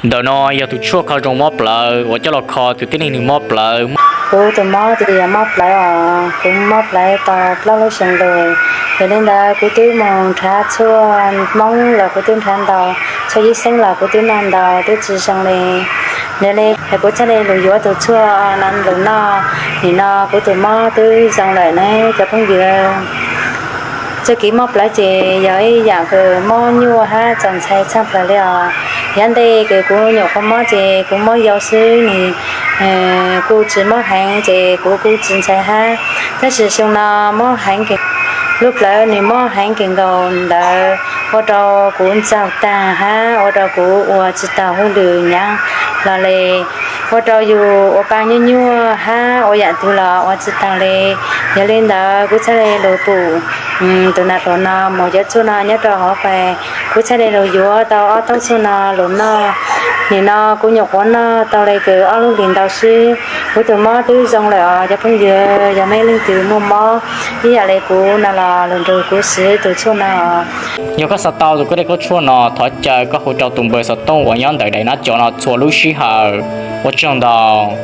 Ntawm no yog tus tshuaj kho zoo mob plawv uas coj los kho tus tib neeg nws mob plawv. Kuv tus mob ces yog mob plawv os, kuv mob plawv tau plaub lub xyoo lawm. Yog li ntawd kuv twb mus nrhav tshuaj Hmoob los kuv twb nrhav ntau, tshuaj yib xeeb los kuv twb noj ntau twb tsis zoo li. Yog li kuv thiaj li los yuav tus tshuaj no los noj. Nim no kuv tus mob twb zoo lawm ne cov phooj ywg. Txoj kev mob plawv ces yog ib yam uas mob nyuaj hab txaus ntshai tshaj plaws li os. Yav ntej uas kuv nyuam qhuav mob ces kuv mob yau xwb, nws kuj tsis mob heev ces kuv kuj tsis ntshai hab. Tab sis xyoo no mob heev kawg, lub plawv nws mob heev kawg nkaus ntawd ua rau kuv ntxaug taag hab ua rau kuv ua tsis taus hauj lwm nyaav los li, ua rau yus ua pa nyuaj nyuaj hab ua yam twg los ua tsis taus li. Yog li ntawd kuv thiaj li los pum tus nam pluas no mus yuav tshuaj no nyob rau hauv fais. Kuv thiaj li los yuav tau ob taub tshuaj no los noj. Nim no kuv nyuam qhuav noj tau li kws ob lub hlis ntau xwb, kuv tus mob twb zoo lawm os cov phooj ywg. Yog mej leej twg muaj mob ib yam li kuv no los los nrug kuv siv tus tshuaj no. Yog koj xav tau tus koj dej khaub tshuaj no thov caw koj hu rau tus npawb xov tooj uas nyob ntawm daim nav cov no txhua lub sij hawm. Ua tsaug ntau.